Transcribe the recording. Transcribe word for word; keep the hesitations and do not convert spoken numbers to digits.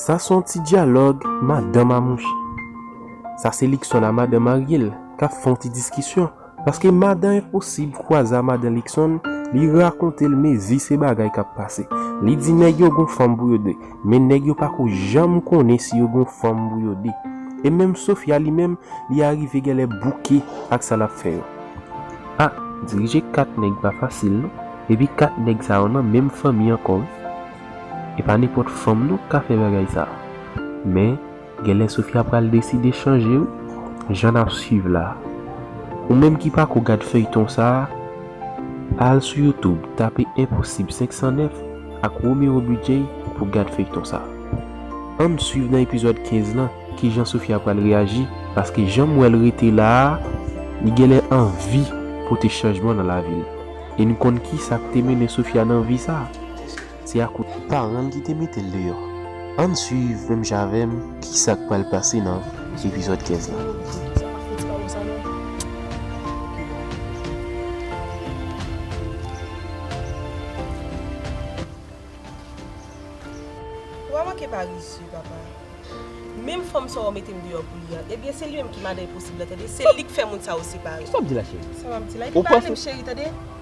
Sa se yon ti dyalòg madanm a mouche. Sa se Luckson a madanm marye l k ap fè yon ti diskisyon. Paske madan Enposib kwaze a madan Luckson, li rakonte l mezi se bagay k ap pase. Li di nèg yo gon fanm pou yo de, men nèg yo pako janm konnen si yo gon fanm pou yo de. E menm Sofia li menm, li arive genlè bouke ak sa l ap fè yo. A, dirije kat nèg pa fasil non, epi kat nèg sa yo nan menm fanmi ankò wi. E pa nenpòt fanm non k ka fè bagay sa. Men, genlè Sofia pral deside chanje wi, jan n ap swiv la. Ou menm ki pako gad feyton sa a, al sou YouTube, tape Enposib senk san nèf ak Romero Bidjey pou gad feyton sa a. Ann swiv nan epizòd kenz lan kijan Sofia pral reyaji, paske jan m wè l rete la a, li genlè anvi pote chanjman nan lavi l. E n konn kisa k te mennen Sofia nan vi sa a. Se akoz paran l ki te mete l deyò. Ann swiv menm jan avè m kisa k pral pase nan epizòd kenz lan. Ou pa manke pa rizye, papa. Menm fanm sa w mete m deyò pou li an, ebyen se li menm ki madan Enposib lan, tande. Se li k fè moun sa yo separe. Sa w ap di la, cheri? Sa w ap di la? Epi pa rele m cheri, tande.